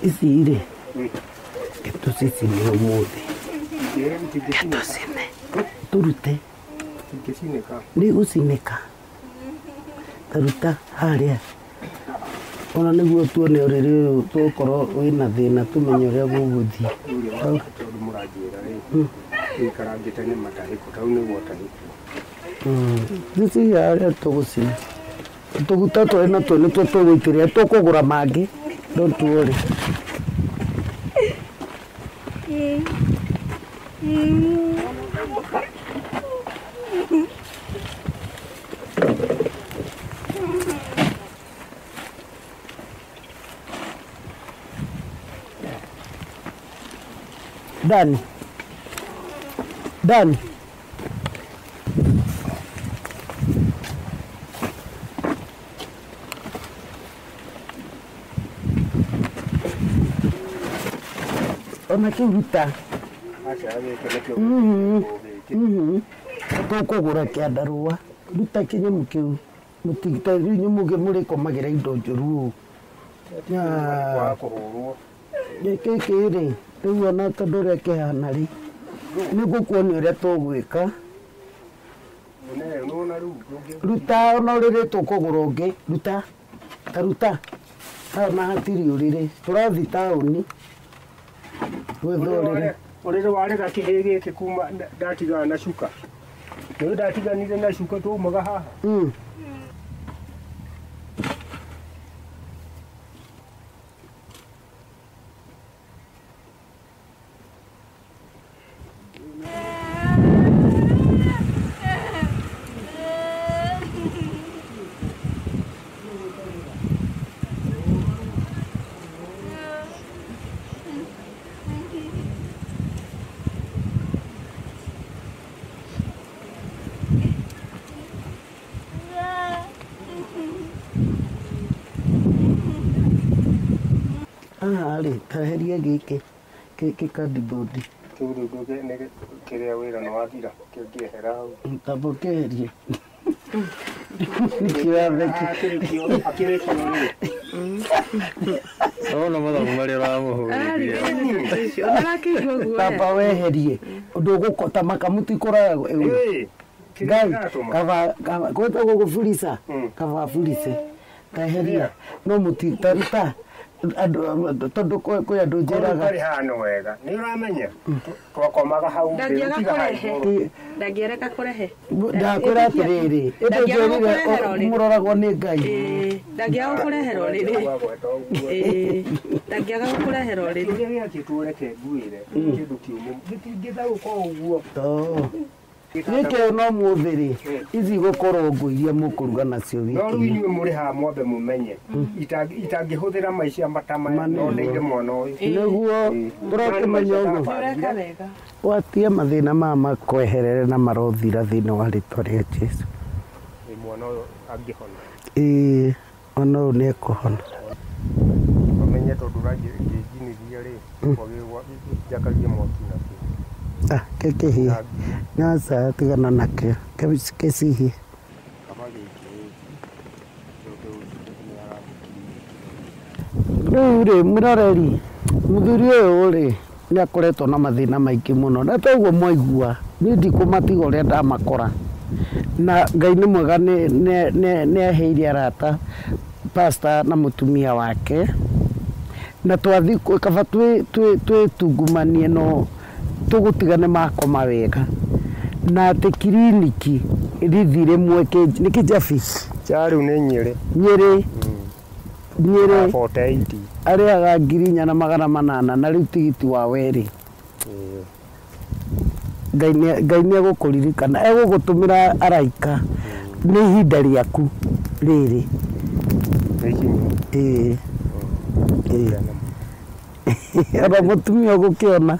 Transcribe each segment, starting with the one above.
Ici rĩ, tũcicine ũmũthĩ. Tũcine. Tũrute. Nĩ gũcinĩka. Taruta harĩa. Ona nĩguo tuone ũrĩrĩ ũyũ tũgũkorwo wĩna thĩna tũmenye ũrĩa gũgũthiĩ. Tondũ mũranjĩra rĩ, ũikarangĩte nĩ matahĩko, tau nĩguo atahĩkwo. Ngwĩciria harĩa tũgũcina. Tũguta tũrĩ natuo nĩtuo tũgũitĩrĩria, tũkũgũra mangĩ, don't worry. Dani. Dani. Ona kĩu ruta. Aca gĩkĩ nĩkĩo gĩkĩ. Tũkũgũra kĩandarũa. Ruta kĩnyamũ kĩu. Mũtigita rĩu inyuĩ mũrĩkomagĩra indo njũru ũũ. Kwaga kũhũrwo. Gĩkĩ rĩ, rĩu ona tondũ ũrĩa kĩhana rĩ, nĩ ngũkuonia ũrĩa tũgwĩka. Nĩ nĩwona rĩu ndũngĩ- Ruta ona ũrĩrĩ tũkũgũra ũngĩ. Ruta. Ta ruta. Haha ona hatirĩ ũrĩrĩ. Tũrathiĩ taũni gwetha ũrĩrĩ. Ũrĩrĩ warĩ gakĩhĩ gĩkĩ kuma ndatigana na cuka. Nĩ ndatiganire na cuka twaumaga haha. Haha rĩ, taheria gĩkĩ gĩkĩ cardboard. Kĩu rĩu ndũngĩ- nĩ kĩrĩa wĩra nĩ wathira kĩngĩehera hau. Tamba ũkĩeherie. Nĩkĩo atheki. Akĩrĩkio rĩ. Ona mathabu marĩa ũramũhũrithia. Tamba weherie. Ndũgũkota makamuti kũraya. Ĩĩ, kĩrĩa Ngai, kĩratũma. kaba kaba gwĩtagwo gũburica. Kaba burice. Taheria. No mũti taruta. Andũ tondũ kwĩ andũ Korwo njĩraga. ũtarĩ haha nĩ wega nĩ ũramenya twakomaga hau thĩ, Ndangĩaga tiga hau kũrehe. igũrũ. Ndangĩareka kũrehe. Ndakwĩra atĩrĩrĩ, ĩndĩ Ndangĩaga njĩrire gũkũrehera ũrĩrĩ. mũroragwo nĩ Ngai. Ĩĩ, ndangĩaga gũkũrehera ũrĩrĩ. Wagweta ũguo. Ĩĩ, ndangĩaga gũkũrehera ũrĩrĩ. Kĩrĩa gĩakĩtwo reke ngwĩre kĩndũ kĩũmũ gĩtingĩthaũka ũguo. Gĩkĩ no mũthĩ rĩ, ici igũkorwo ngũ iria mũkũruga nacio No rĩu wiki. inyuĩ mũrĩ haha mwambe mũmenye itangĩhũthĩra maica ta maya Ma nĩguo. no ndeire mwana ũyũ. Nĩguo tũrakĩmenya ũguo. Ũreka wega. Watia mathĩna maya makweherere na marothira thĩinĩ wa rĩtwa rĩa Jesu. Ĩ, mwana ũyũ angĩhona Ĩĩ, ona ũyũ nĩ ekũhona. ũmenye tondũ ũrangĩnjinithia rĩ kwagĩrĩirwo njakagie mwaki nakĩo. Ah, kĩkĩhĩe. Nyaca tigana nakĩo. Kĩcihie. Kaba gĩkĩ tondũ nĩ arathikĩrĩria. Rĩu rĩ, mwĩroreri, mũthuri ũyũ rĩ, nĩ akoretwo na mathĩna maingĩ mũno. Na toguo mwaigua, niĩ ndikũmatiga ũrĩa ndamakora. Na Ngai nĩ mwega nĩ aheire arata pastor na mũtumia wake. Na twathi kaba twĩtungumanie no tũgũtiga nĩ makoma wega. Na atĩ kiriniki rithi rĩmwe nĩ kĩnjabi? Kya rĩu nĩ Nyĩrĩ. Nyĩrĩ. Nyĩrĩ. 48. Arĩhaga ngiri inya na magana manana na rĩu tigiti wa werĩ. Ngai nĩ egũkũririkana, egũgũtũmĩra araika. Nĩ ihinda rĩaku rĩrĩ. Ĩĩ. Ĩĩ. Ona mũtumia ũgũkĩona.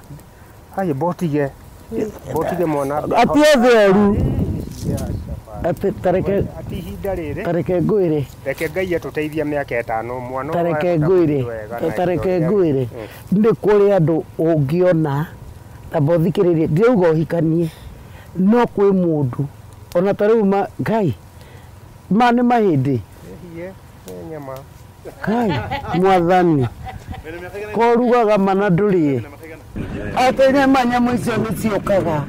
Haya, botige. Botige mwana. Ati othe oru. Ati tareke Ati ihinda rĩrĩ. Tareke ngwĩre. Reke Ngai atũteithie mĩaka ĩtano mwana ũyũ Tareke ahota ngwĩre. kũigua wega na Tareke indo ngwĩre. Nĩ kũrĩ andũ ũngĩona tamba ũthikĩrĩrie, ndirauga ũhikanie, no kwĩ mũndũ ona ta rĩu Ngai ma nĩ mahĩndĩ. Ĩhiĩ, nĩ nyama. Ngai mwathani. Korugaga mana ndũrĩe. Atĩ nyama nyamũ icio nĩ ciũkaga.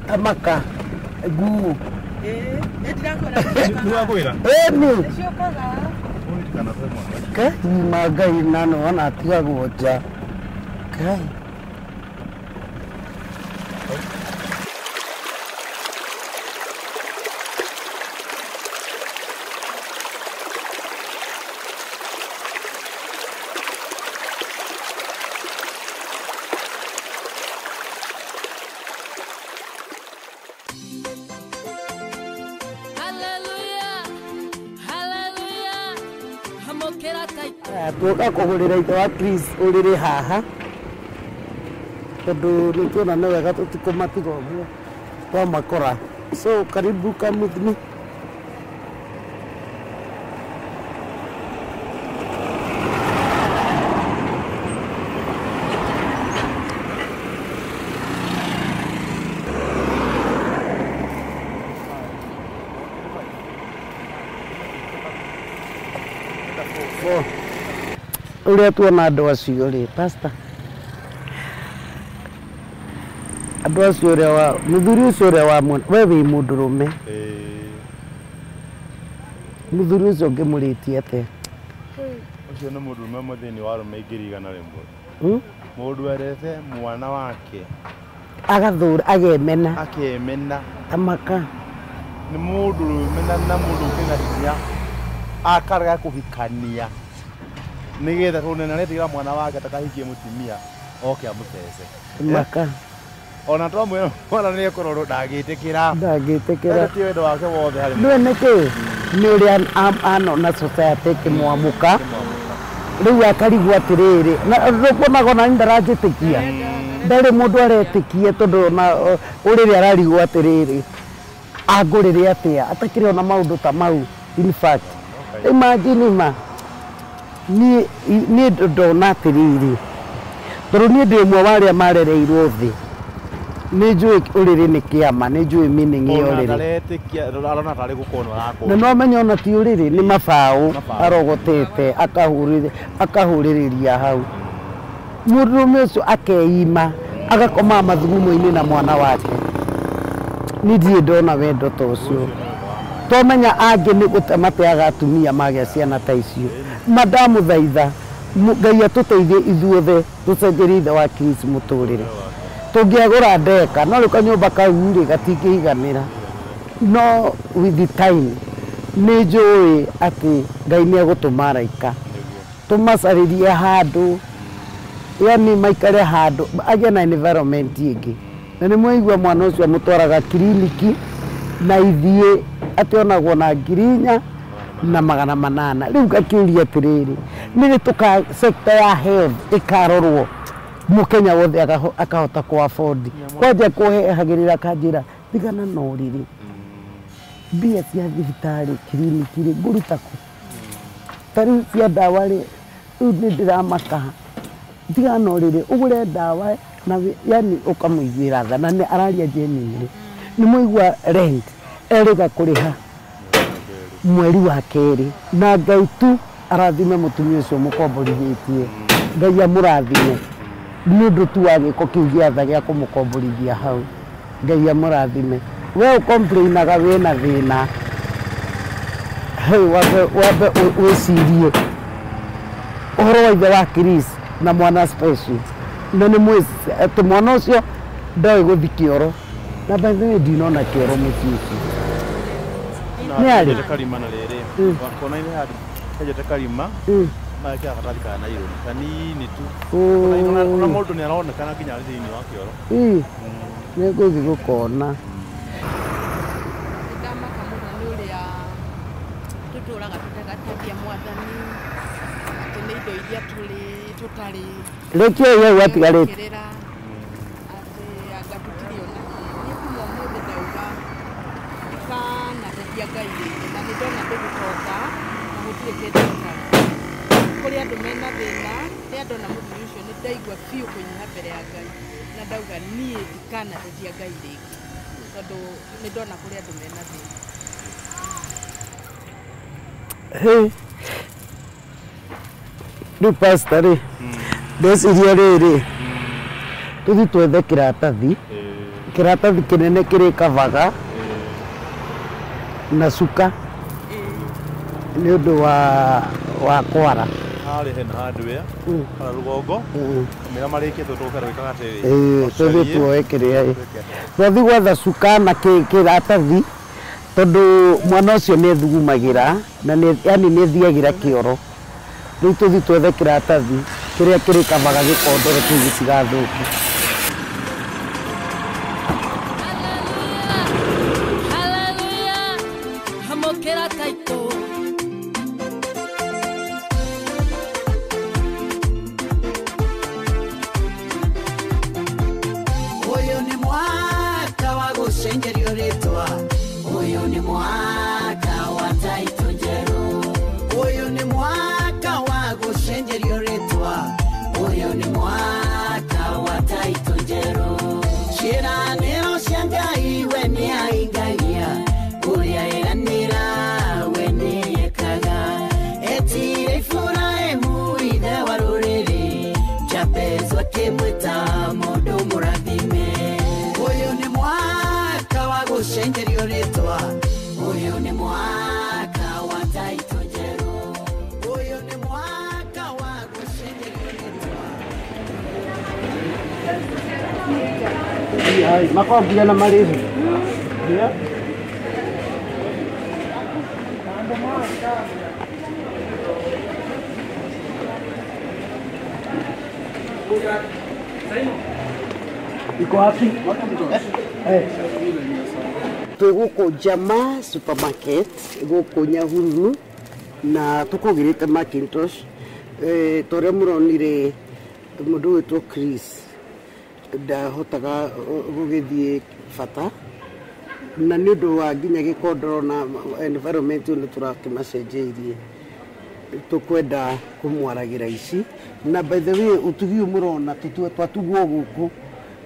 Tamaka nguo. Nĩwakwĩra? Ĩni. Ke ma Ngai na no ona atigagwo nja. Ngai. Tuoka kũgũrĩra ithe wa Chris ũrĩrĩ haha tondũ nĩ tuona nĩ wega tũtikũmatiga ũguo twamakora. So karibu, come with me. Ũrĩa tuona andũ acio rĩ, pastor, andũ acio ũrĩa wa mũthuri ũcio ũrĩa wa we wĩ mũndũrũme, mũthuri ũcio ũngĩmũrĩtie atĩa? Ũcio nĩ mũndũrũme ũmwe thĩinĩ wa arũme 100,000. Mũndũ wendete mwana wake agathũra agemena akemena tamaka nĩ mũndũrũme na mũndũ ũkĩna hinya akarega kũhikania nĩgetha tondũ nĩaretigĩra mwana wake atakahikie mũtumia oke amũcece. Maka ona twamwĩra mwana nĩekũrorwo ndangĩtĩkĩra. Ndangĩtĩkĩra. Ti wendo wake wothe harĩ Nĩwe nĩkĩ nĩ ũrĩa anona society ĩkĩmwamũka rĩu akarigwo atĩrĩrĩ na rũkuonaga ona niĩ ndaranjĩtĩkia ndarĩ mũndũ aretĩkia tondũ ona ũrĩrĩ ararigwo atĩrĩrĩ angũrĩre atĩa atakĩrĩ ona maũndũ ta mau. In fact imagine ma niĩ ndona atĩrĩrĩ tondũ niĩ ndĩ ũmwe wa arĩa marereirwo thĩ nĩ njũĩ ũrĩrĩ nĩ kĩama nĩ njũĩ meaning ya ona ũrĩrĩ ndaretĩkia arona tarĩ gũkonwo na no menye ona ti ũrĩrĩ nĩ mabaũ arogotete akahũrĩrĩria hau. Mũndũrũme ũcio akeima agakomaga mathugumo-inĩ na mwana wake. Niĩ ndirĩ ndona wendo ta ũcio. Twamenya angĩ nĩ gũte mateaga atumia magĩa ciana ta icio. Mandamũthaitha Ngai atũteithie ithuothe tũcenjerie ithe wa Chris mũtũrĩre. Tũngĩagũra ndeka no rĩu kanyũmba kau rĩ gatingĩiganĩra. No with the time nĩ njũĩ atĩ Ngai nĩ egũtũma araika tũmacarĩrie handũ, yani maikare handũ agĩe na environment ĩngĩ. Na nĩ mwaigua mwana ũcio amũtwaraga kiriniki na ithiĩ atĩ onagwo na 4,800. Rĩu ngakĩũria atĩrĩrĩ nĩ rĩ sector ya health ĩkarorwo mũkenya wothe akahota kũ afford kwanja kũhehagĩrĩra kanjĩra tigana na ũrĩrĩ mbia cia thibitarĩ kiriniki rĩ ngũruta kũ ta rĩu cia ndawa rĩ rĩu nĩ ndĩramaka tigana na ũrĩrĩ ũgũre ndawa na yani ũkamũiguĩra tha na nĩ araria genuinely. Nĩ mwaigua rent erĩga kũrĩha mweri wa kerĩ na Ngai tu arathime mũtumia ũcio mũkomborithĩtie. Ngai amũrathime nĩ ũndũ tu wa gĩko kĩu gĩa tha gĩa kũmũkomborithia hau. Ngai amũrathime. We ũcomplainaga wĩna thĩna hau wambe wĩcirie ũhoro wa ithe wa Chris na mwana special na nĩ mwĩ atĩ mwana ũcio ndoĩ gũthiĩ kĩoro na by the way ndinona kĩoro mũciĩ ũcio. Nĩ arĩ karima na rĩrĩ kona-inĩ handũ henjete karima magekĩra karatathi ka naironi kanini tu ona mũndũ nĩ aronekana nginya arĩ thĩinĩ wa kĩoro. Nĩ ngũthiĩ gũkona. Ndamaka mũno nĩ ũrĩa tũtũraga tũtagateithia mwathani atĩ nĩ indo iria tũrĩ tũtarĩ Rĩkia hau atigarĩte atĩ anga tũtirĩ ona niĩ kuma ũmũthĩ ndauga ndikanateithia Ngai rĩngĩ na nĩ ndona ndĩgũtonga na gũtirĩ kĩndũ gĩtarĩ. Kũrĩ andũ mena thĩna rĩrĩa ndona mũthuri ũcio nĩ ndaigua biũ kũnyiha mbere ya Ngai na ndauga niĩ ndikanateithia Ngai rĩngĩ tondũ nĩ ndona kũrĩ andũ mena thĩna. Hey. Rĩu pastor rĩ, ndeciria rĩrĩ, tũthiĩ twethe kĩratathi, kĩratathi kĩnene kĩrĩkavaga na cuka nĩ ũndũ wa kwara. Harĩ hena hardware harĩa rũgongo mĩra marĩkĩtwo tũke gwĩkaga atĩrĩ. Tũthiĩ tuoe kĩrĩa ĩ. Twathiĩ gwetha cuka na kĩratathi tondũ mwana ũcio nĩ ethugumagĩra na yani nĩ ethiagĩra kĩoro. Rĩu tũthiĩ twethe kĩratathi kĩrĩa kĩrĩkavaga gĩkondoro kĩu gĩtigathũke. Hallelujah, hamokera taito. Ũyũ nĩ mwaka wa gũcenjerio rĩtwa, ũyũ nĩ mwaka wa taito njerũ, ũyũ nĩ mwaka wa gũcenjerio rĩtwa, ũyũ nĩ mwaka wa taito njerũ. Ciĩranĩro cia Ngai we nĩahingagia, ũrĩa eranĩra we nĩekaga. Etire Iburahĩmu ithe wa rũrĩrĩ, Jabezu akĩmwĩta mũndũ mũrathime. Ũyũ nĩ mwaka wa gũcenjerio rĩtwa, ũyũ nĩ mwaka wa taito njerũ, ũyũ nĩ mwaka wa gũcenjerio rĩtwa. Makombia na marĩhi. Yeah. Iko wapi? Twĩ gũkũ Jama supermarket gũkũ Nyahururu na tũkũgĩrĩte Macintosh. Ta ũrĩa mũronire mũndũ ũgwĩtwo Chris ndahotaga gũgĩthiĩ bata na nĩ ũndũ wa nginya gĩkondoro na environment ĩyo nĩ tũrakĩmacenjeirie, tũkwenda kũmwaragĩra ici. Na by the way ũtugi ũyũ mũrona twatugwo gũkũ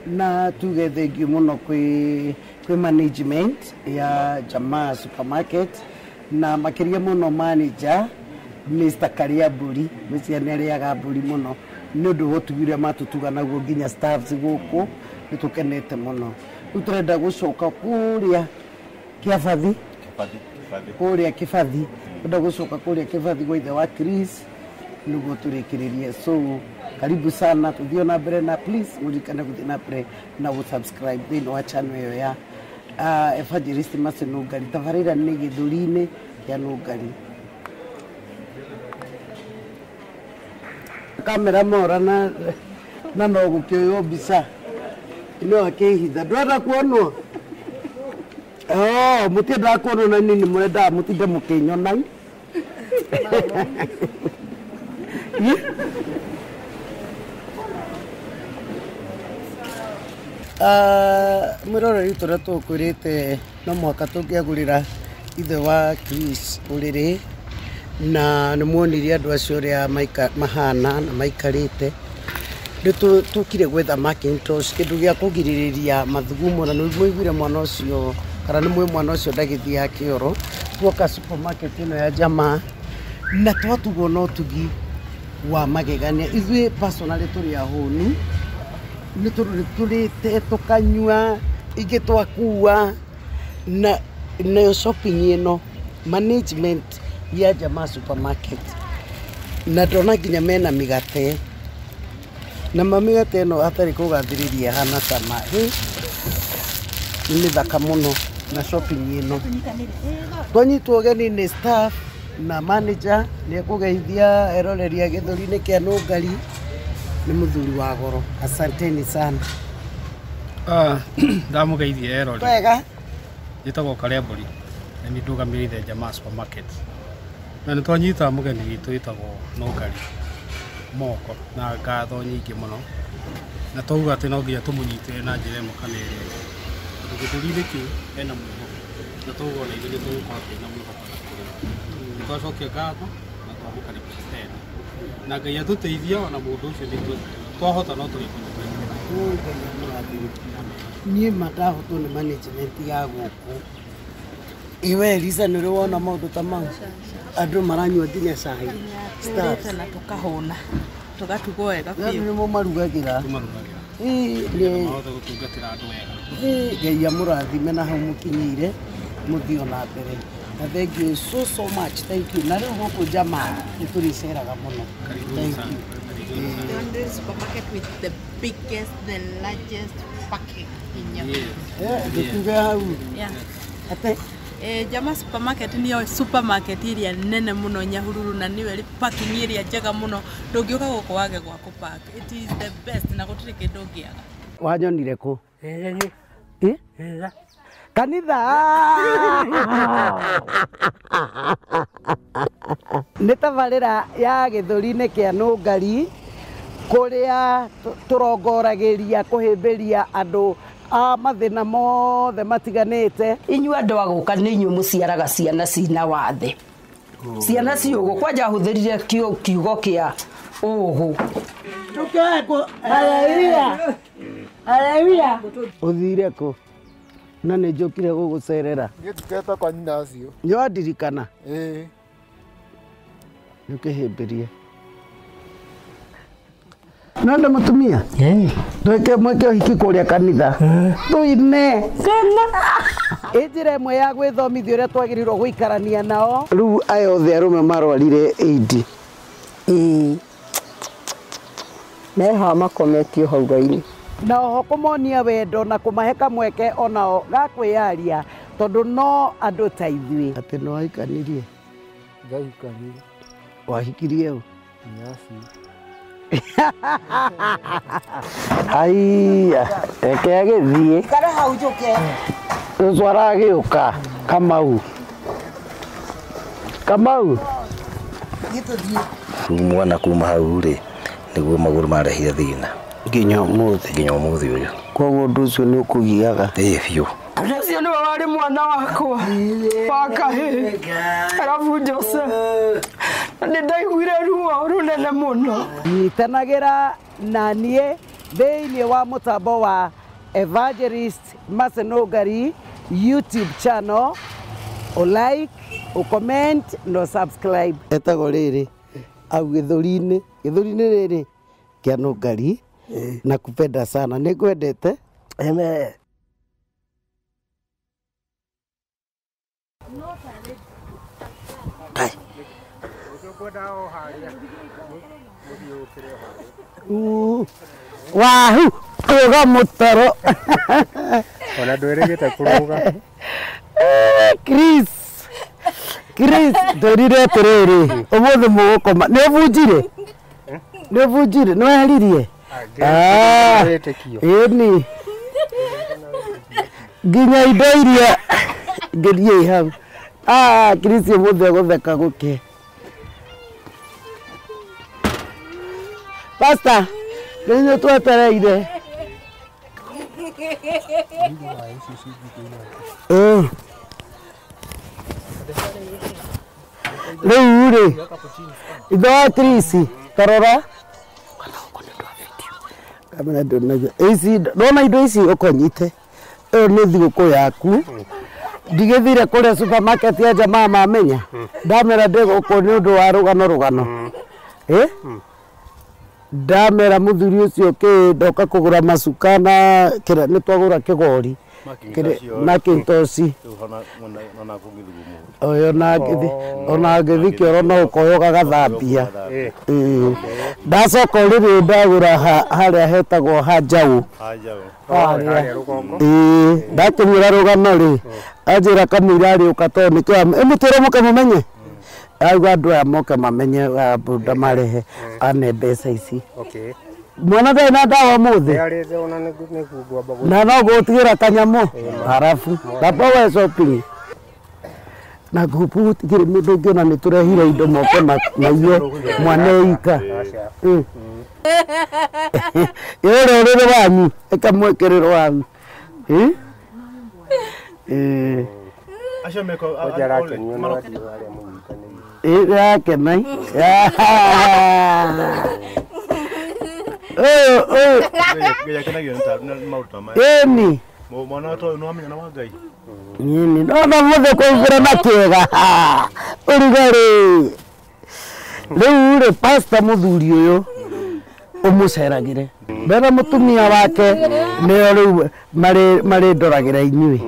na tuge thengiũ mũno kwĩ management ya Jamaa supermarket na makĩria mũno manager Mr. Kariamburi, mũcia nĩ arĩaga mbũri mũno nĩ ũndũ wa ũtugi ũrĩa matutuga naguo nginya staffs gũkũ nĩ tũkenete mũno. Rĩu tũrenda gũcoka kũrĩa Kĩabathi, kũrĩa Kĩbathi, tũrenda gũcoka kũrĩa Kĩbathi gwa ithe wa Chris nĩguo tũrĩkĩrĩrie. So karibu sana, tũthiĩ na mbere na please mũririkane gũthiĩ na mbere na gũ-subscribe thĩinĩ wa channel ĩyo ya Evangelist Mercy Nũngari. Tabarĩra nĩ gĩthũri-inĩ kĩa Nũngari. Kamera mora na no gũkĩoywo mbica no akĩhitha ndwenda kuonwo. Oh, mũtiendaga kuonwo na niĩ nĩ mũrendaga mũtinde mũkĩnyona. Mwĩroreri tũrĩa tũkwĩrĩte no mũhaka tũngĩagũrĩra ithe wa Chris ũrĩrĩ na nĩ muonire andũ acio ũrĩa mahana na maikarĩte. Rĩu tũkire gwetha Macintosh kĩndũ gĩa kũgirĩrĩria mathugumo na nĩ mwaiguire mwana ũcio kana nĩ mwĩ mwana ũcio ndagĩthiaga kĩoro. Tuoka supermarket ĩno ya Jamaa na twatugwo na ũtugi wa magegania. Ithuĩ personally tũrĩ ahũnu, nĩ tũrĩte tũkanyua ingĩ twakua na nayo shopping ĩno management ya Jamaa supermarket na ndona nginya mena mĩgate na mamĩgate ĩno hatarĩ kũgathĩrĩria hana cama. Nĩ mĩthaka mũno na shopping ĩno. Twanyitwo ũgeni nĩ staff na manager nĩ ekũgeithia eroreria gĩthũri-inĩ kĩa Nũngari nĩ mũthuri wa goro. Asanteni sana. Ndamũgeithia erori. Wega. Njĩtagwo Kariambũri na nĩ ndũgamĩrĩire Jamaa supermarket. Na nĩ twanyita mũgeni witũ wĩtagwo Nũngari moko na ngatho nyingĩ mũno na twauga atĩ no nginya tũmũnyitĩre na njĩra ĩmwe kana ĩrĩa ĩngĩ tondũ gĩthũri-inĩ kĩu hena mwĩhoko na twauga ona ithuĩ nĩ tũgũkorwo twĩna mwĩhoko na kũrĩ we. Nĩ twacokia ngatho na twamũkaribisha tena na Ngai atũteithia ona mũndũ ũcio nĩ twahota no tũrĩkũnyita. Niĩ ma ndahotwo nĩ management ya gũkũ Iwe Elisa nĩ ũrĩ wona maũndũ ta mau? Andũ maranyua nginya cai. Tũrĩte na tũkahũna. Tũgatugwo wega biũ. Nĩ mũmarugagĩra. Nĩgetha mahote gũtungatĩra andũ wega. Ngai amũrathime na hau mũkinyĩire mũthiĩ ona mbere. Na thank you so so much. Thank you. Na rĩu gũkũ Jamaa nĩ tũrĩceraga mũno. Thank you. The only supermarket with the biggest, the largest parking in Nyahururu. Ndũkiuge hau. Yeah. Ate Jamaa supermarket niyo supermarket iria nene muno Nyahururu na niyo ĩrĩ parking area njega muno ndũngĩũka gũkũ wage gwa kũ park. It is the best na gũtirĩ kĩndũ ũngĩaga. Wanyonire kũ? Kanitha. Nĩ tabarĩra ya gĩthũri-inĩ kĩa Nũngari kũrĩa tũrongoragĩria kũhĩmbĩria andũ a mathĩna mothe matiganĩte. Inyuĩ andũ a gũka nĩ inyuĩ mũciaraga ciana cina wathe. Ciana ciũgũ kwanja hũthĩrire kiugo kĩa ũgũ. Haleluya. Haleluya. Ũthire kũ? Na nĩ njũkire gũgũcerera. Ngĩtuketa kwa nyina acio. Nĩ wandirikana? Ĩĩ. Nĩ ũkĩhĩmbĩrie. No ndĩ mũtumia? Twĩke mwĩke ũhiki kũrĩa kanitha. Tũine. Ĩ njĩra ĩmwe ya gwĩthomithia ũrĩa twagĩrĩirwo gũikarania nao. Rĩu aya othe arũme marwarire AIDS. Ĩĩ. Meha makometio hau raini. Na oho kũmonia wendo na kũmahe kamweke onao ga kwĩyaria tondũ no andũ ta ithuĩ. Atĩ nĩ wahikanirie? Ndahikanirie. Wahikirie ũ? Nyaci. Aiya, reke agĩthiĩ. Ikara hau njũke. Ũcio aragĩũka Kamau. Kamau. Gĩtũthiĩ. Mwana kuma hau rĩ nĩguo magũrũ marehire thĩna. Nginya ũmũthĩ. Nginya ũmũthĩ ũyũ. Koguo ũndũ ũcio nĩ ũkũgiaga? Ĩĩ biũ. Ũcio nĩwe warĩ mwana wakwa wa kahĩĩ arabu Joseph. Nĩ ndaiguire ruo rũnene mũno. Nyitanagĩra na niĩ thĩinĩ wa mũtambo wa Evangelist Mercy Nũngari YouTube channel. O like, o comment, no subscribe. Etagwo rĩrĩ au gĩthũri-inĩ rĩrĩ kĩa Nũngari. Nakupenda sana, nĩngwendete. Amen. Wahu kũrũga mũtaro. Ona ndwĩrĩgĩte kũrũga. Chris, Chris, ndwĩrire atĩrĩrĩ, ũmũthĩ mũgũkoma. Nĩ ũbunjire? Nĩ ũbunjire? Nĩ weheririe? Ĩni. Nginya indo iria ngĩriĩ hau. Chris ũmũthĩ egũtheka gũkĩ. Pastor, nĩ inyuĩ twetereire. Rĩu rĩ, ithe wa Chris, tarora. Kamera ndũnaigua. Ici ndona indo ici ũkonyite. Ĩyo nĩ thigũkũ yaku. Ndigĩthire kũrĩa supermarket ya jamaa mamenya. Ndamera ndĩ gũkũ nĩ ũndũ wa rũgano rũgano. Ndamera mũthuri ũcio kĩ ndoka kũgũra macuka na kĩrĩa nĩ twagũra kĩgori. Macintosh. Ũyũ ona ngĩthiĩ kĩoro no ũkoya ũgagathambia. Ndacoka ũrĩrĩ ndagũra harĩa hetagwo ha Njaũ. Ndakĩmwĩra rũgano rĩ, anjĩra kamũira arĩũka tondũ nĩkĩo ĩmũtwĩre mũke mũmenye. Auga andũ aya moke mamenye ndamarehe ane mbeca ici. Mwana ndarĩ na ndawa ũmũthĩ? Na no gũtigĩra kanyamũ harabu ndamba we shopping. Na ngũkũ gũtigĩrĩ mũndũ ũngĩona nĩ tũrehire indo moke maiye mwana ika. Ĩrĩ ũrĩrĩ wanyu ĩkamwĩkĩrĩrwo wanyu. Acio meko Ĩrakena. Ĩni. Mwana to no amenya na wa Ngai. Nini no na muthe kuingĩra na kĩega. Ũrugarĩ. Rĩu rĩ pastor mũthuri ũyũ ũmũceragĩre. Mbere mũtumia wake nĩo rĩu marĩ ndoragĩra inyuĩ.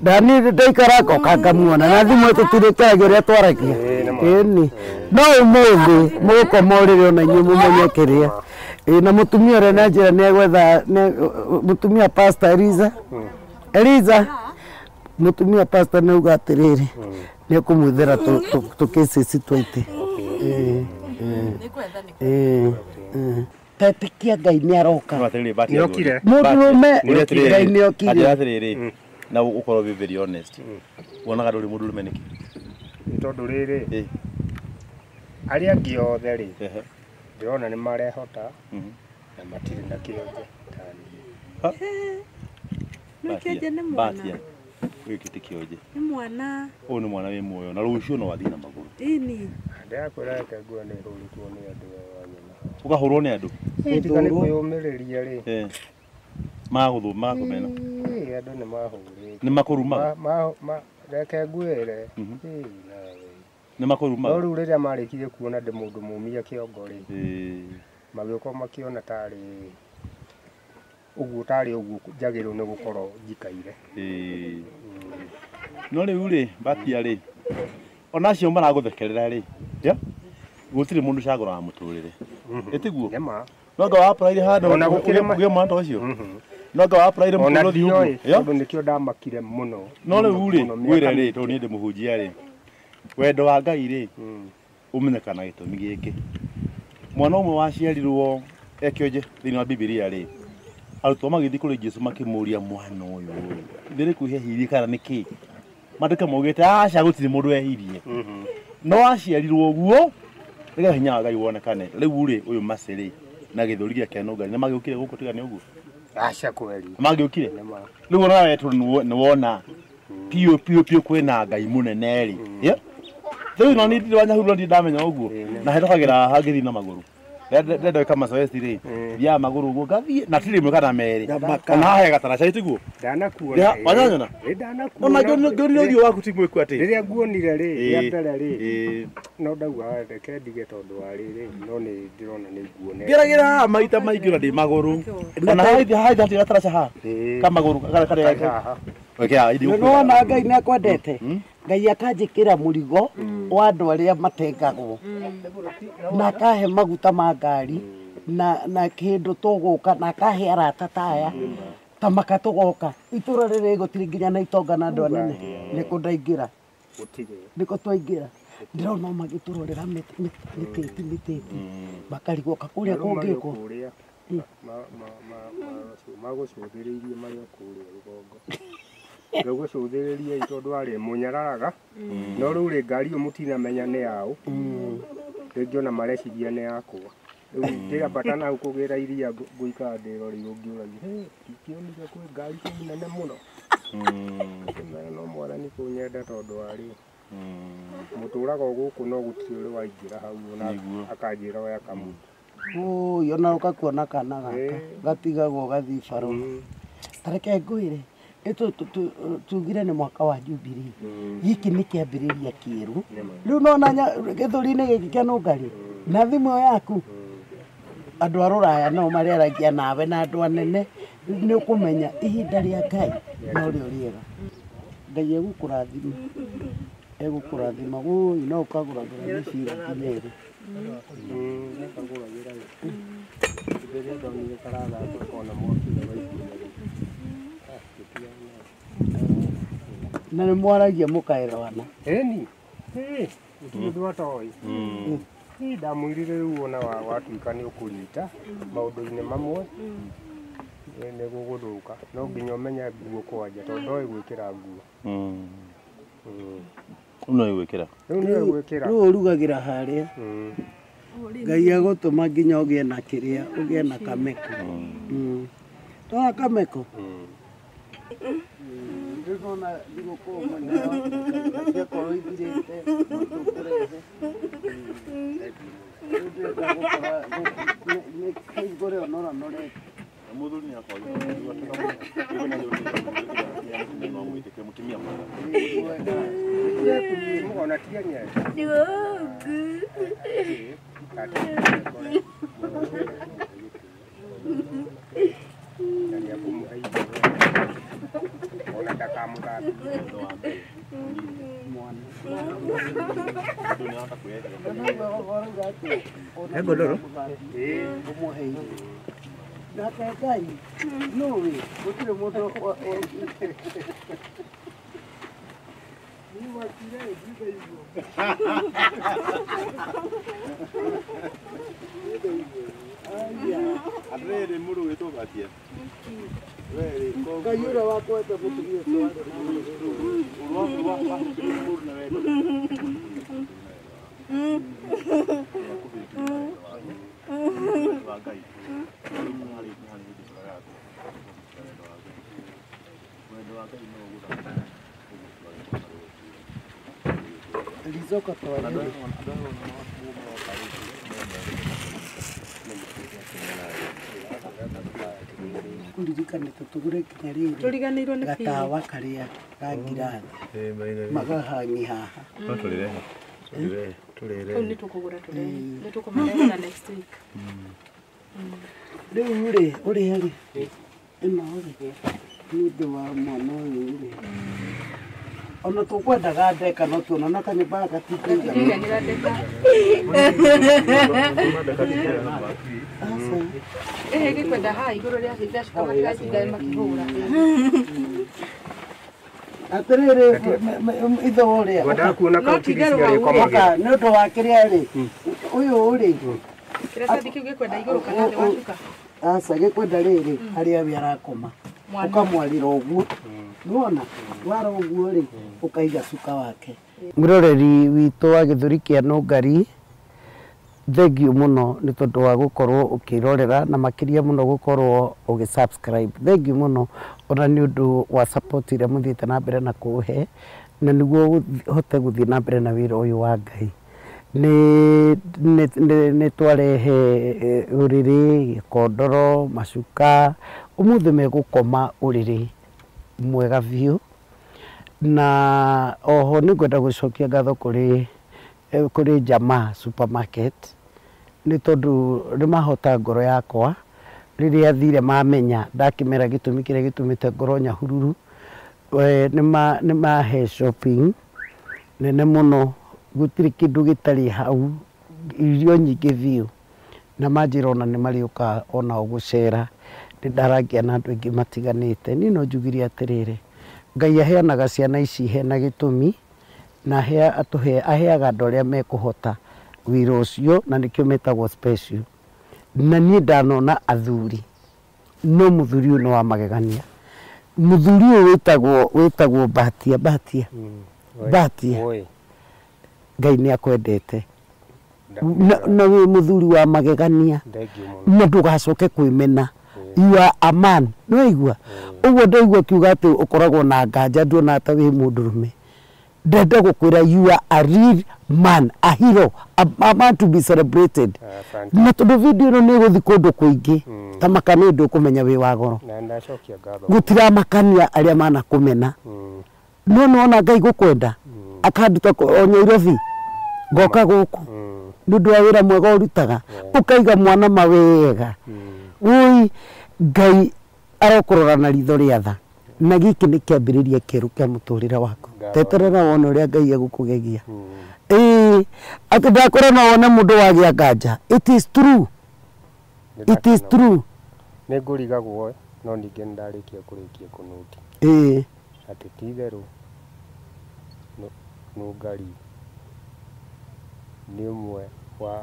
Ndani ndaikara ngoka ngamuona na thimũ tũtirĩkaragia ũrĩa twaragia. Ĩni no ũmũthĩ mũgũkoma ũrĩrĩ ona inyuĩ mũmenye kĩrĩa. Na mũtumia ũrĩa na njĩra nĩegwetha mũtumia pastor Eliza. Eliza mũtumia pastor nĩauga atĩrĩrĩ nĩekũmwĩthera tũkĩcĩci twa itĩ. Tetikia Ngai nĩaroka. Nĩokire. Mũndũrũme Ngai nĩokire. Atĩrĩrĩ na ukorwo be very honest. Wonaga ndũrĩ mũndũrũme nĩkĩ? Nĩ tondũ rĩrĩ arĩa angĩ othe rĩ ndĩrona nĩ marehota na matirĩ na kĩonje ta niĩ. Nĩ kĩonje nĩ mwana. Gĩkĩ ti kĩonje. Nĩ mwana. Ũyũ nĩ mwana wĩ muoyo na rũciũ no athiĩ na magũrũ. Ĩni. Ndĩrakwĩra reke nguo nĩ hũrĩtwo nĩ andũ wa nyina. Ũkahũrwo nĩ andũ? Tiga nĩ kwĩyũmĩrĩria rĩ. Magũthũ magũmena. Andũ nĩ mahũrĩte. Nĩ makũrumaga? Reke ngwĩre. Nĩ makũrumaga? No rĩu rĩrĩa marĩkirie kuona ndĩ mũndũ mũmia kĩongo rĩ. Magĩũka makĩona tarĩ ũguo tarĩ ũguo njagĩrĩirwo nĩ gũkorwo njikaire. No rĩu rĩ Batia rĩ ona acio maragũthekerera rĩ gũtirĩ mũndũ ũcagũraga mũtũrĩre. Ĩtiguo? No anga wa-apply handũ ũgĩe mwana ta ũcio? No anga wa-apply mũtũrĩre ũthiĩ ũguo? Tondũ nĩkĩo ndamakire mũno. No rĩu rĩ ngwĩre rĩ tondũ niĩ ndĩ mũhunjia rĩ wendo wa Ngai rĩ ũmenyekana gĩtũmi gĩkĩ. Mwana ũmwe waciarirwo e kĩonje thĩinĩ wa Bibilia rĩ arutwo magĩthiĩ kũrĩ Jesũ makĩmũria mwana ũyũ rĩ nĩ kwĩhehirie kana nĩ kĩ? Maandĩko maugĩte aca gũtirĩ mũndũ wehirie. No aciarirwo ũguo nĩgetha hinya wa Ngai wonekane. Rĩu rĩ ũyũ Mercy rĩ na gĩthũri gĩake no Ngai nĩ magĩũkire gũkũ tiga nĩ ũguo? Aca kweli. Magĩũkire? Rĩu ona we tondũ nĩ wona piũ piũ piũ kwĩna Ngai mũnene rĩ. Rĩu no niĩ ndirĩ wa Nyahururu ndirĩ ndamenya ũguo na hetũkagĩra haha ngĩthiĩ na magũrũ. Ndenda gwĩka mazoezi rĩ thiaga magũrũ ũguo ngathiĩ na ti rĩmwe kana merĩ ona haha he gataraca tiguo? Ndanakuona. Wanyanyona? Ndanakuona. Ona ngĩonire ũthiũ waku ti mwĩku atĩ. Rĩrĩa nguonire rĩ rĩa mbere rĩ no ndauga reke ndige tondũ wa rĩrĩ no nĩ ndĩrona nĩ nguonete. Ngeragĩra haha maita maingĩ ona ndĩ magũrũ. Ona haha hatirĩ gataraca haha ka magũrũ karĩa haha. Nĩwona Ngai nĩ akwendete. Ngai akanjĩkĩra mũrigo wa andũ arĩa matengagwo na akahe maguta ma ngari na kĩndũ tũgũka na akahe arata ta aya ta maka tũgoka itũra rĩrĩ gũtirĩ nginya na itonga na andũ anene nĩkũ ndaingĩra nĩkũ twaingĩra ndĩrona magĩtũrorera mĩtĩti mĩtĩti makarigwo kũrĩa kũngĩkwo magũcũthĩrĩirie marĩ o kũrĩa rũgongo. Ngũgũcũthĩrĩria tondũ arĩ mũnyararaga no rĩu rĩ ngari ĩyo mũtinamenya nĩ yaũ rĩngĩ ona mareciria nĩ yakwa rĩu ndĩrambata na hau kũgĩra iria ngũikara ndĩroreirwo ngĩũragia ndingĩonire kwĩ ngari kũu nene mũno ngĩmera no mwathani kũnyenda tondũ warĩ mũtũraga o gũkũ no gũtirĩ ũrĩ waingĩra hau ona akanjĩra oya kamũtũ. Ũũi ona ũgakuona kana gaka gatigagwo gathiĩ barũ. Ta reke ngwĩre tugire nĩ mwaka wa Jubilee gĩkĩ nĩ kĩambĩrĩria kĩerũ rĩu nona gĩthũri-inĩ gĩkĩ kĩa Nũngari na thimũ ĩyo yaku andũ a rũraya no marĩaragia nawe na andũ anene nĩ ũkũmenya ihinda rĩa Ngai no rĩo rĩega. Ngai egũkũrathima egũkũrathima ũũi no ũkagũragĩra mĩbira nginya ĩrĩ. Rĩrĩa ndonire karathaka kona mwaki na waingĩra. Na nĩ mwaragia mũkaerewana? Ĩni gũtirĩ ũndũ atoĩ. Ndamwĩrire rĩu ona watuĩka nĩ ũkũnyita maũndũ-inĩ mamwe nĩ gũgũthũka no nginya ũmenye nguo kwanja tondũ ndoĩ gwĩkĩra nguo. Rĩu nĩoĩ gwĩkĩra? Rĩu nĩoĩ gwĩkĩra. Rĩu ũrugagĩra harĩa Ngai agũtũma nginya ũgĩe na kĩrĩa ũgĩe na kameko. Nĩwona kameko? Rĩu nĩwona thigũkũ ciakorwo ithirĩte tũkũrehe. Rĩu ndĩrenda gũkora ngũre ũnoranorete. Turiganĩirwo nĩ gatawa karia ga ngirathi magahangi haha no tũrĩrehe tũrĩrehe kau nĩ tũkũgũra tũrehe nĩ tũkũmarehera next week. Rĩu rĩ ũrĩa rĩ ĩno rĩ nĩ ũndũ wa mwana ũyũ rĩ ona tũkwendaga ndeka no tuona na kanyũmba gaka Gatingĩiganĩra ndeka. Gĩkwenda haha igũrũ rĩa gĩthecũka matigatinda makĩhũra. Atĩrĩrĩ itho ũrĩa ngwendaga kuona kaunti ciarĩkomagĩra nĩ ũndũ wa kĩrĩa rĩ ũyũ rĩ kĩratathi kĩu gĩkwenda igũrũ kana thĩ wa cuka? Aca gĩkwenda rĩrĩ harĩa we arakoma ũkamwarĩra ũguo nĩwona wara ũguo rĩ ũkaiga cuka wake. Mwĩroreri witũ wa Gĩthũri kĩa Nũngari, thengiũ mũno nĩ tondũ wa gũkorwo ũkĩrorera na makĩria mũno gũkorwo ũgĩ subscribe. Thengiũ mũno ona nĩ ũndũ wa support ĩrĩa mũthiĩte na mbere na kũhe na nĩguo hote gũthiĩ na mbere na wĩra ũyũ wa Ngai. Nĩ twarehe ũrĩrĩ, gĩkondoro, macuka, ũmũthĩ megũkoma ũrĩrĩ mwega biũ. Na oho nĩ ngwenda gũcokia ngatho kũrĩ Jamaa Supermarket nĩ tondũ nĩ mahota ngoro yakwa rĩrĩa thire mamenya ndakĩmera gĩtũmi kĩrĩa gĩtũmĩte ngoro nyahururu nĩ mahe shopping nene mũno gũtirĩ kĩndũ gĩtarĩ hau irio nyingĩ biũ na manjĩra ona nĩ marĩũka onao gũcera nĩ ndarangia na andũ aingĩ matiganĩte. Niĩ no njugire atĩrĩrĩ, Ngai aheanaga ciana ici hena gĩtũmi na aheaga andũ arĩa mekũhota wĩra ũcio na nĩkĩo metagwo special. Na niĩ ndanona athuri no mũthuri ũyũ nĩ wa magegania. Mũthuri ũyũ wĩtagwo Bahatia Bahatia Bahatia Ngai nĩ akwendete na wĩ mũthuri wa magegania na ndũgacoke kwĩmena. You are a man. Nĩwaigua ũguo ndaigua kiuga atĩ ũkoragwo na nganja nduona ta wĩ mũndũrũme. Ndenda gũkwĩra you are a real man, a hero, a man to be celebrated. Na tondũ video ĩno nĩ ĩgũthiĩ kũndũ kũingĩ ta maka nĩ ndũkũmenya wĩ wa goro. Gũtiramakania arĩa manakũmena. No nĩwona Ngai gũkwenda akanduta o Nyairobi ngoka gũkũ nĩ ũndũ wa wĩra mwega ũrutaga ũkaiga mwana mawega. Woi Ngai arokũrora na ritho rĩa tha na gĩkĩ nĩ kĩambĩrĩria kĩerũ kĩa mũtũrĩre waku. Teterera wone ũrĩa Ngai egũkũgegia. Ĩĩ atĩ ndakũra no wone mũndũ wagĩa nganja. It is true. It is true. Nĩ ngũrigagwo no ningĩ nĩ ndarĩkia kũrĩkia kũnũti. Ĩĩ atĩ ti itherũ Nũngari nĩ ũmwe wa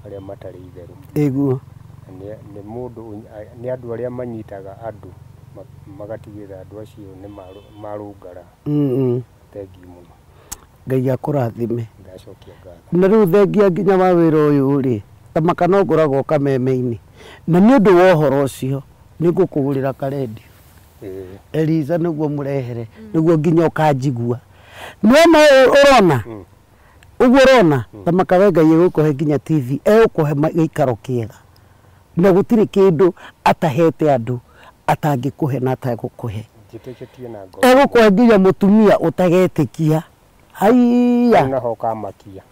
arĩa matarĩ itherũ. Ĩguo nĩ mũndũ nĩ andũ arĩa manyitaga andũ magatigĩrĩra andũ acio nĩ marũngara. Thengiũ mũno. Ngai akũrathime. Ndacokia ngatho. Na rĩu thengia nginya wa wĩra ũyũ rĩ ta maka no ngũragwo kameme-inĩ na nĩ ũndũ wa ũhoro ũcio nĩ ngũkũgũrĩra karendio Eliza nĩguo mũrehere nĩguo nginya ũkanjigua. Nĩwona ũrona ũguo ũrona ta maka we Ngai egũkũhe nginya TV egũkũhe gĩikaro kĩega Na gũtirĩ kĩndũ atahete andũ atangĩkũhe na atagũkũhe. Njĩtĩkĩtie na ngoro. Egũkũhe nginya mũtumia ũtagetĩkia. Haiya. Naho kamakia.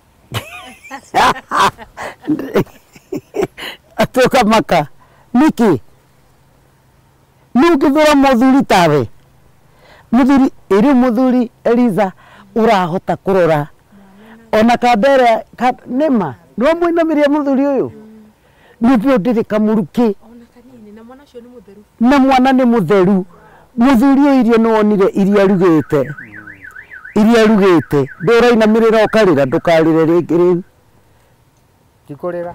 Atoka maka. Nĩkĩ? Nĩ ũngĩthũra mũthuri tawe. Mũthuri ĩrĩ mũthuri Eliza ũrahota kũrora. Ona kambere nĩma nĩwe mũinamĩria mũthuri ũyũ. Nĩguo ndĩrĩ kamũrukĩ. Na mwana nĩ mũtheru. Mũthuri ũyũ irio nĩwonire iria arugĩte. Iria arugĩte. Ndũrainamĩrĩra ũkarĩra ndũkarĩre rĩngĩ rĩu. Ti kũrĩra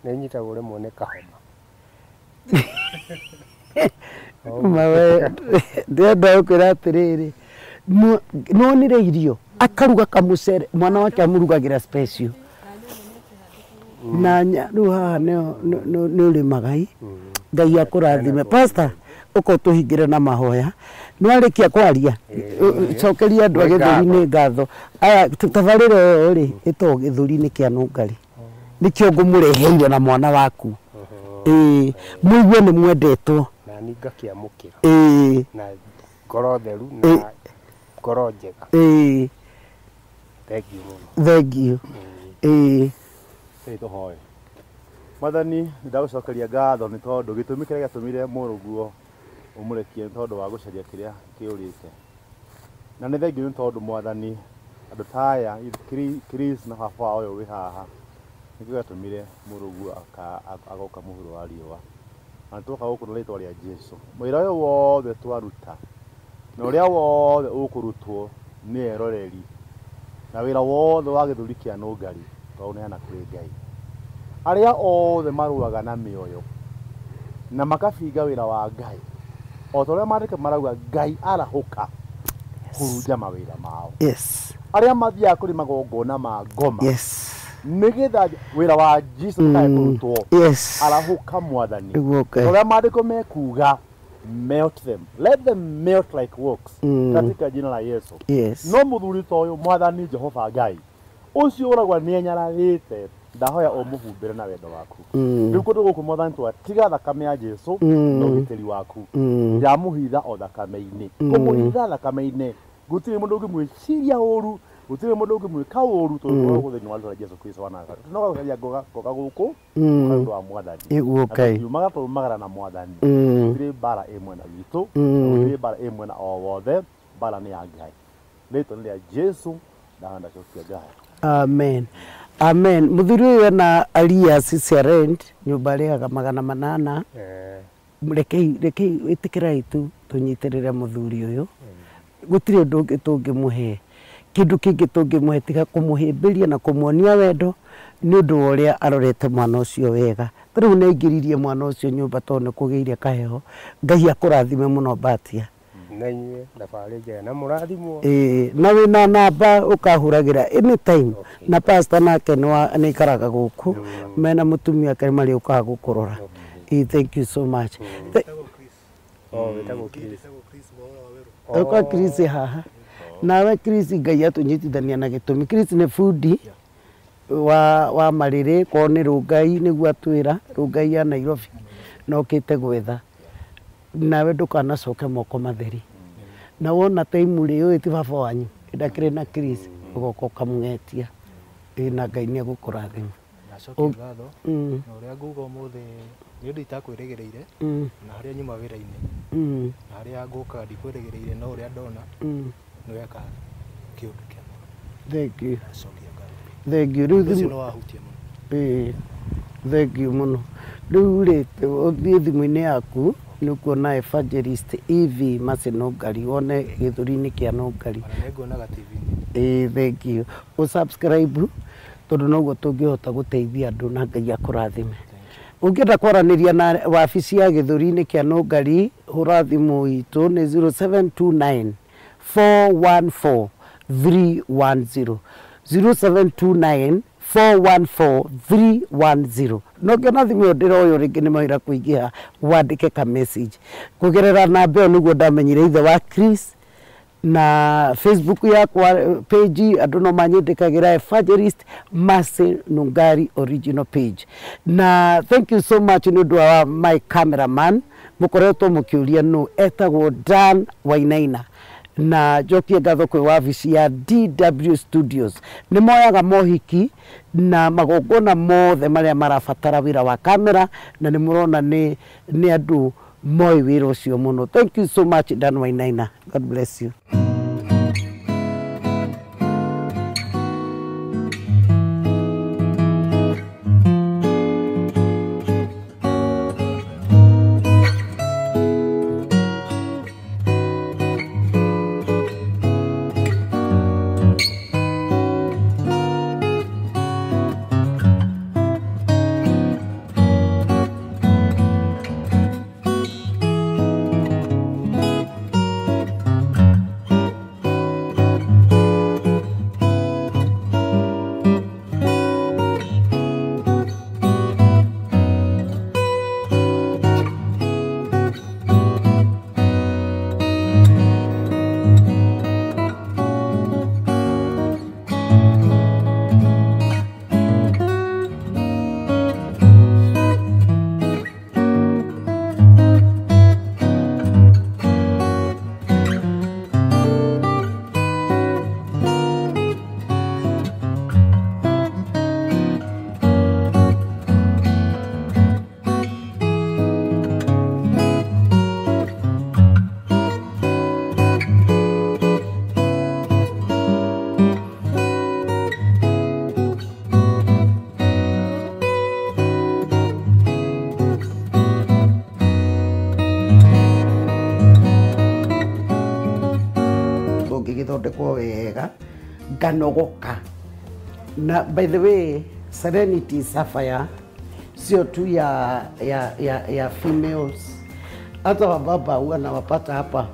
nĩnyitagwo rĩmwe nĩ kahoma. Mawe ndĩrenda gũkwĩra atĩrĩrĩ nĩwonire irio akaruga kamũcere mwana wake amũrugagĩra special. Na rĩu haha nĩ ũrĩmaga i Ngai akũrathime. Pastor ũka ũtũhingĩre na mahoya. Nĩwarĩkia kwaria cokeria andũ a gĩthũri-inĩ ngatho. Aya tabarĩra ĩyo rĩ ĩtagwo gĩthũri-inĩ kĩa Nũngari. Nĩkĩo ngũmũreheire na mwana waku. Ĩĩ mũigue nĩ mwendetwo. Na niĩ ngakĩamũkĩra. Ĩĩ Na ngoro theru na ngoro njega. Ĩĩ Thengiũ mũno. Thengiũ. Ĩĩ Tũhoe. Mwathani ndagũcokeria ngatho nĩ tondũ gĩtũmi kĩrĩa gĩatũmire mũrũguo ũmũrekie nĩ tondũ wa gũcaria kĩrĩa kĩũrĩte. Na nĩ thengiũ nĩ tondũ Mwathani andũ ta aya Chris na baba wao ũyũ wĩ haha nĩkĩo gĩatũmire mũrũguo agoka mũhuro wa riũa. Na nĩtwoka gũkũ na rĩtwa rĩa Jesũ. Wĩra ũyũ wothe twaruta na ũrĩa wothe ũkũrutwo nĩ eroreri na wĩra wothe wa gĩthũri kĩa Nũngari twaũneana kũrĩ Ngai. Arĩa othe marũaga na mĩoyo na makabinga wĩra wa Ngai o ta ũrĩa maandĩko marauga Ngai arahũka kũrunja mawĩra mao. Yes. Arĩa mathiaga kũrĩ magongona ma ngoma. Yes. Nĩgetha wĩra wa Jesũ ndũkae kũrutwo. Yes. Arahũka Mwathani. Nĩguo Ngai. Ũrĩa maandĩko mekuga melt them. Let them melt like wax. Katika jina la Yesu. Yes. No mũthuri ta ũyũ Mwathani Jehova Ngai ũcio ũragwa nĩenyararĩte ndahoya ũmũhumbĩre na wendo waku. Rĩu kũndũ gũkũ Mwathani twatiga thakame ya Jesũ na ũgitĩri waku. Ndamũhitha o thakame-inĩ. Kũmũhitha thakame-inĩ gũtirĩ mũndũ ũngĩmwĩciria ũru, gũtirĩ mũndũ ũngĩmwĩka ũru tondũ tũkoragwo thĩinĩ wa rĩĩtwa rĩa Jesũ Kristo wa Nazareth. No gũcaria ngoka gũkũ nĩ ũndũ wa Mwathani. Nĩguo Ngai. Tũkiumaga twaumagara na Mwathani. Gũtirĩ mbara ĩ mwena witũ, gũtirĩ mbara ĩ mwena o wothe, mbara nĩ ya Ngai. Rĩĩtwa nĩ rĩa Jesũ ndahoya ndacokia ngatho. Amen. Amen. Mũthuri ũyũ ena arrears cia rent nyũmba arĩhaga 800. Rekei rekei ĩtĩkĩrai tu tũnyitĩrĩre mũthuri ũyũ. Gũtirĩ ũndũ ũngĩ tũngĩmũhe. Kĩndũ kĩngĩ tũngĩmũhe tiga kũmũhĩmbĩria na kũmuonia wendo nĩ ũndũ wa ũrĩa arorete mwana ũcio wega. Ta rĩu nĩaingĩririe mwana ũcio nyũmba tondũ nĩ kũgĩire kaheho. Ngai akũrathime mũno Mbatia. Na inyuĩ thabarĩ njega na mũrathimwo. Ĩĩ na wĩna namba ũkahũragĩra anytime. Na pastor nake nĩaikaraga gũkũ mena mũtumia wake marĩũkaga gũkũrora. Ĩĩ thank you so much. Wĩtagwo Chris. Ũka Chris haha. Nawe Chris Ngai atũnyitithania na gĩtũmi. Chris nĩ bundi wa marĩrĩ kwao nĩ Rũngai nĩguo atwĩra Rũngai ya Nairobi na okĩte gwetha. Nawe ndũkanacoke moko matheri. Na wona taimu rĩ ũyũ ti baba wanyu ndakĩrĩ na Chris ũgoka ũkamũgetia. Ĩĩ na Ngai nĩegũkũrathima. Ndacokia ngatho na ũrĩa nguga ũmũthĩ nĩ ũndũ itakwĩrĩgĩrĩire na harĩa nyuma wĩra-inĩ na harĩa ngũkaga ndikwĩrĩgĩrĩire no ũrĩa ndona nĩ weka kĩũndũ kĩama. Thank you. Ndacokia ngatho. Thank you. Rĩu Ũndũ ũcio thimũ nĩ wahutia mũno. Ĩĩ thank you mũno. Rĩu rĩ ũthiĩ thimũ-inĩ yaku nĩ ũkuona Evangelist EV Mercy Nũngari wone gĩthũri-inĩ kĩa Nũngari. Ona nĩnguonaga TV-inĩ. Ĩĩ thank you. Ũ subscribe tondũ noguo tũngĩhota gũteithia andũ na Ngai akũrathime. Ũngĩenda kwaranĩria na wabici ya gĩthũri-inĩ kĩa Nũngari hũra thimũ itũ nĩ 0729 414 310 0729 414 310. No ngĩona thimũ ĩyo ndĩroywo rĩngĩ nĩ mawĩra kũingĩha wandĩke ka message kũgerera namba ĩyo nĩguo ndamenyire ithe wa Chris Na Facebook yakwa page andũ no manyandĩkagĩra Evangelist Mercy Nungari original page. Na thank you so much nĩ ũndũ wa my cameraman mũkoretwo mũkĩũria nũ etagwo Dan Wainaina. Na njokie ngatho kwĩ wabici ya DW Studios, nĩ moyaga mohiki na magongona mothe marĩa marabatara wĩra wa kamera, na nĩ mũrona nĩ andũ moĩ wĩra ũcio mũno. Thank you so much Dan Wainaina, God bless you. Githondekwo wega nganogoka. Na by the way, Serenity Sapphire sio tu ya females, hata wababa huwa nawapata hapa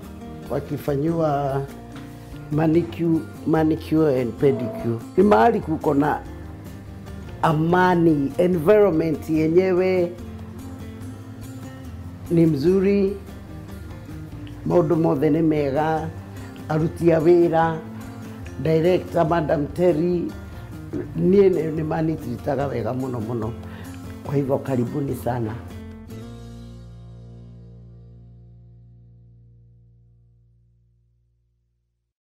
wakifanyiwa manicure and pedicure. Ni mahali kuko na amani, environment yenyewe ni mzuri, maũndũ mothe nĩ mega, aruti a wĩra, director Madam Terry niĩ nĩ manitritaga wega mũno mũno. Kwa hivyo karibuni sana.